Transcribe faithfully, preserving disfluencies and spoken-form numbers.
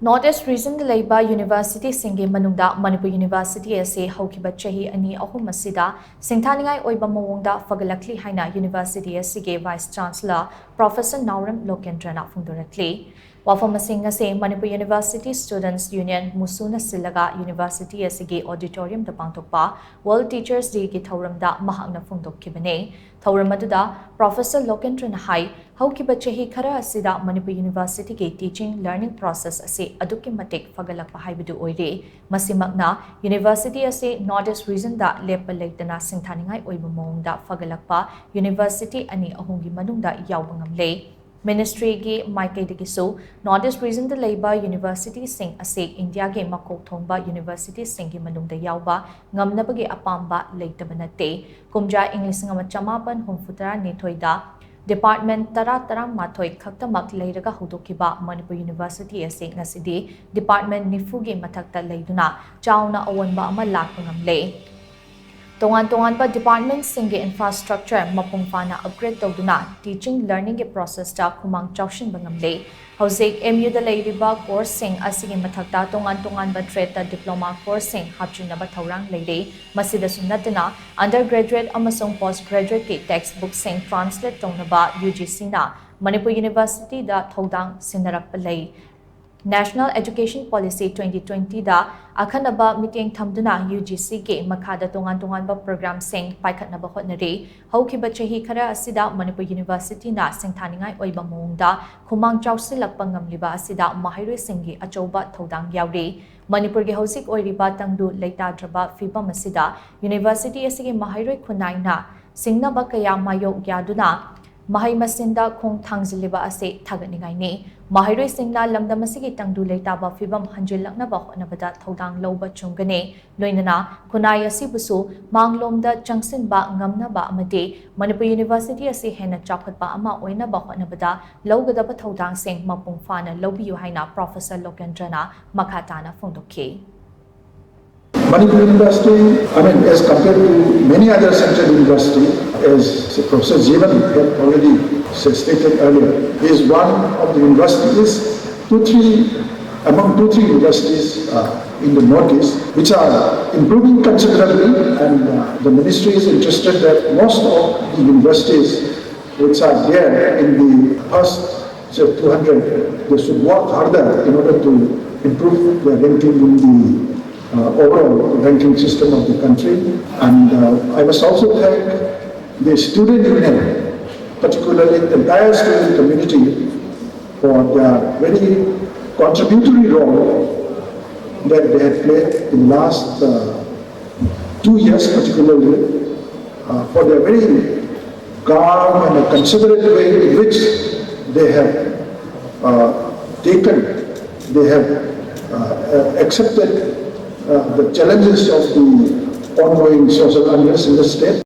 North East Regionꯗ ꯂꯩꯕ ꯌꯨꯅꯤꯚꯔꯁꯤꯇꯤꯁꯤꯡꯒꯤ ꯃꯅꯨꯡꯗ Manipur university ꯑꯁꯤ ꯍꯧꯈꯤꯕ ꯆꯍꯤ ꯑꯅꯤ ꯑꯍꯨꯝ ꯑꯁꯤꯗ ꯁꯤꯡꯊꯥꯅꯤꯡꯉꯥꯏ ꯑꯣꯏꯕ ꯃꯑꯣꯡꯗ ꯐꯒꯠꯂꯛꯂꯤ ꯍꯥꯏꯅ ꯌꯨꯅꯤꯚꯔꯁꯤꯇꯤ ꯑꯁꯤꯒꯤ Vice Chancellor Professor ꯅꯥꯎꯔꯦꯝ ꯂꯣꯀꯦꯟꯗ꯭ꯔꯅ ꯐꯣꯡꯗꯣꯔꯛꯂꯤ꯫ ꯋꯥꯐꯝ ꯑꯁꯤ ꯉꯁꯤ ꯃꯅꯤꯄꯨꯔ ꯌꯨꯅꯤꯚꯔꯁꯤꯇꯤ Students Union, ꯃꯨꯁꯨꯅ ꯁꯤꯜꯂꯒ ꯌꯨꯅꯤꯚꯔꯁꯤꯇꯤ ꯑꯁꯤꯒꯤ auditoriumꯗ ꯄꯥꯡꯊꯣꯛꯄ World Teachers Dayꯒꯤ ꯊꯧꯔꯝꯗ ꯃꯍꯥꯛꯅ ꯐꯣꯡꯗꯣꯛꯈꯤꯕꯅꯤ꯫ ꯊꯧꯔꯝ ꯑꯗꯨꯗ Professor ꯂꯣꯀꯦꯟꯗ꯭ꯔꯅ ꯍꯥꯏ, ꯍꯧꯈꯤꯕ ꯆꯍꯤ ꯈꯔ ꯑꯁꯤꯗ ꯃꯅꯤꯄꯨꯔ ꯌꯨꯅꯤꯚꯔꯁꯤꯇꯤꯒꯤ teaching learning process ꯑꯁꯤ ꯑꯗꯨꯛꯀꯤ ꯃꯇꯤꯛ ꯐꯒꯠꯂꯛꯄ ꯍꯥꯏꯕꯗꯨ ꯑꯣꯏꯔꯦ꯫ ꯃꯁꯤꯃꯛꯅ ꯌꯨꯅꯤꯚꯔꯁꯤꯇꯤ ꯑꯁꯤ North East Regionꯗ ꯂꯦꯞꯄ ꯂꯩꯇꯅ ꯁꯤꯡꯊꯥꯅꯤꯡꯉꯥꯏ ꯑꯣꯏꯕ ꯃꯑꯣꯡꯗ ꯐꯒꯠꯂꯛꯄ ꯌꯨꯅꯤꯚꯔꯁꯤꯇꯤ ꯑꯅꯤ ꯑꯍꯨꯝꯒꯤ ꯃꯅꯨꯡꯗ ꯌꯥꯎꯕ ꯉꯝꯂꯦ꯫ Ministryꯒꯤ ꯃꯥꯏꯀꯩꯗꯒꯤꯁꯨ North East Regionꯗ ꯂꯩꯕ ꯌꯨꯅꯤꯚꯔꯁꯤꯇꯤꯁꯤꯡ ꯑꯁꯤ ꯏꯟꯗꯤꯌꯥꯒꯤ ꯃꯀꯣꯛ ꯊꯣꯡꯕ ꯌꯨꯅꯤꯚꯔꯁꯤꯇꯤꯁꯤꯡꯒꯤ ꯃꯅꯨꯡꯗ ꯌꯥꯎꯕ ꯉꯝꯅꯕꯒꯤ ꯑꯄꯥꯝꯕ ꯂꯩꯇꯕ ꯅꯠꯇꯦ꯫ ꯀꯨꯝꯖꯥ ꯏꯪ ꯂꯤꯁꯤꯡ ꯑꯃ ꯆꯃꯥꯄꯟ ꯍꯨꯝꯐꯨꯇꯔꯥꯅꯤꯊꯣꯏꯗ department ꯇꯔꯥ ꯇꯔꯥꯃꯥꯊꯣꯏ ꯈꯛꯇꯃꯛ ꯂꯩꯔꯒ ꯍꯧꯗꯣꯛꯈꯤꯕ ꯃꯅꯤꯄꯨꯔ ꯌꯨꯅꯤꯚꯔꯁꯤꯇꯤ ꯑꯁꯤ ꯉꯁꯤꯗꯤ department ꯅꯤꯐꯨꯒꯤ ꯃꯊꯛꯇ ꯂꯩꯗꯨꯅ ꯆꯥꯎꯅ ꯑꯑꯣꯟꯕ ꯑꯃ ꯂꯥꯛꯄ ꯉꯝꯂꯦ꯫ ꯇꯣꯉꯥꯟ ꯇꯣꯉꯥꯟꯕ departmentꯁꯤꯡꯒꯤ infrastructure ꯃꯄꯨꯡ ꯐꯥꯅ upgrade ꯇꯧꯗꯨꯅ teaching learningꯒꯤ processꯇ ꯈꯨꯃꯥꯡ ꯆꯥꯎꯁꯤꯟꯕ ꯉꯝꯂꯦ꯫ ꯍꯧꯖꯤꯛ MUꯗ ꯂꯩꯔꯤꯕ courseꯁꯤꯡ ꯑꯁꯤꯒꯤ ꯃꯊꯛꯇ ꯇꯣꯉꯥꯟ ꯇꯣꯉꯥꯟꯕ tradeꯇ diploma courseꯁꯤꯡ ꯍꯥꯞꯆꯤꯟꯅꯕ ꯊꯧꯔꯥꯡ ꯂꯩꯔꯦ꯫ ꯃꯁꯤꯗꯁꯨ ꯅꯠꯇꯅ undergraduate ꯑꯃꯁꯨꯡ post graduateꯀꯤ textbookꯁꯤꯡ translate ꯇꯧꯅꯕ UGCꯅ ꯃꯅꯤꯄꯨꯔ ꯌꯨꯅꯤꯚꯔꯁꯤꯇꯤꯗ ꯊꯧꯗꯥꯡ ꯁꯤꯟꯅꯔꯛꯄ ꯂꯩ꯫ National Education Policy twenty twentyꯗ ꯑꯈꯟꯅꯕ ꯃꯤꯠꯌꯦꯡ ꯊꯝꯗꯨꯅ UGCꯒꯤ ꯃꯈꯥꯗ ꯇꯣꯉꯥꯟ ꯇꯣꯉꯥꯟꯕ programꯁꯤꯡ ꯄꯥꯏꯈꯠꯅꯕ ꯍꯣꯠꯅꯔꯤ꯫ ꯍꯧꯈꯤꯕ ꯆꯍꯤ ꯈꯔ ꯑꯁꯤꯗ ꯃꯅꯤꯄꯨꯔ ꯌꯨꯅꯤꯚꯔꯁꯤꯇꯤꯅ ꯁꯤꯡꯊꯥꯅꯤꯡꯉꯥꯏ ꯑꯣꯏꯕ ꯃꯑꯣꯡꯗ ꯈꯨꯃꯥꯡ ꯆꯥꯎꯁꯤꯜꯂꯛꯄ ꯉꯝꯂꯤꯕ ꯑꯁꯤꯗ ꯃꯍꯩꯔꯣꯏꯁꯤꯡꯒꯤ ꯑꯆꯧꯕ ꯊꯧꯗꯥꯡ ꯌꯥꯎꯔꯤ꯫ ꯃꯅꯤꯄꯨꯔꯒꯤ ꯍꯧꯖꯤꯛ ꯑꯣꯏꯔꯤꯕ ꯇꯪꯗꯨ ꯂꯩꯇꯥꯗ꯭ꯔꯕ ꯐꯤꯕꯝ ꯑꯁꯤꯗ ꯌꯨꯅꯤꯚꯔꯁꯤꯇꯤ ꯑꯁꯤꯒꯤ ꯃꯍꯩꯔꯣꯏ ꯈꯨꯟꯅꯥꯏꯅ ꯁꯤꯡꯅꯕ ꯀꯌꯥ ꯃꯥꯌꯣꯛ ꯌꯥꯗꯨꯅ ꯃꯍꯩ ꯃꯁꯤꯡꯗ ꯈꯣꯡ ꯊꯥꯡꯖꯤꯜꯂꯤꯕ ꯑꯁꯤ ꯊꯥꯒꯠꯅꯤꯡꯉꯥꯏꯅꯤ꯫ ꯃꯍꯩꯔꯣꯏꯁꯤꯡꯅ ꯂꯝꯗꯝ ꯑꯁꯤꯒꯤ ꯇꯪꯗꯨ ꯂꯩꯇꯥꯕ ꯐꯤꯕꯝ ꯍꯟꯖꯤꯜꯂꯛꯅꯕ ꯍꯣꯠꯅꯕꯗ ꯊꯧꯗꯥꯡ ꯂꯧꯕ ꯆꯨꯝꯒꯅꯤ꯫ ꯂꯣꯏꯅꯅ ꯈꯨꯟꯅꯥꯏ ꯑꯁꯤꯕꯨꯁꯨ ꯃꯥꯡꯂꯣꯝꯗ ꯆꯪꯁꯤꯟꯕ ꯉꯝꯅꯕ ꯑꯃꯗꯤ ꯃꯅꯤꯄꯨꯔ ꯌꯨꯅꯤꯚꯔꯁꯤꯇꯤ ꯑꯁꯤ ꯍꯦꯟꯅ ꯆꯥꯎꯈꯠꯄ ꯑꯃ ꯑꯣꯏꯅꯕ ꯍꯣꯠꯅꯕꯗ ꯂꯧꯒꯗꯕ ꯊꯧꯗꯥꯡꯁꯤꯡ ꯃꯄꯨꯡ ꯐꯥꯅ ꯂꯧꯕꯤꯌꯨ ꯍꯥꯏꯅ Professor ꯂꯣꯀꯦꯟꯗ꯭ꯔꯅ ꯃꯈꯥ ꯇꯥꯅ ꯐꯣꯡꯗꯣꯛꯈꯤ꯫ Manipur University, I mean, as compared to many other central universities, as Professor Jeevan had already stated earlier, is one of the universities two, three among two, three universities uh, in the Northeast, which are improving considerably, and uh, the ministry is interested that most of the universities which are there in the first, say, two hundred, they should work harder in order to improve their ranking in the uh, overall ranking system of the country. And uh, I must also thank the student union, particularly the entire student community, for their very contributory role that they have played in the last uh, two years, particularly uh, for their very calm and a considerate way in which they have uh, taken, they have uh, uh, accepted uh, the challenges of the ongoing social unrest in the state.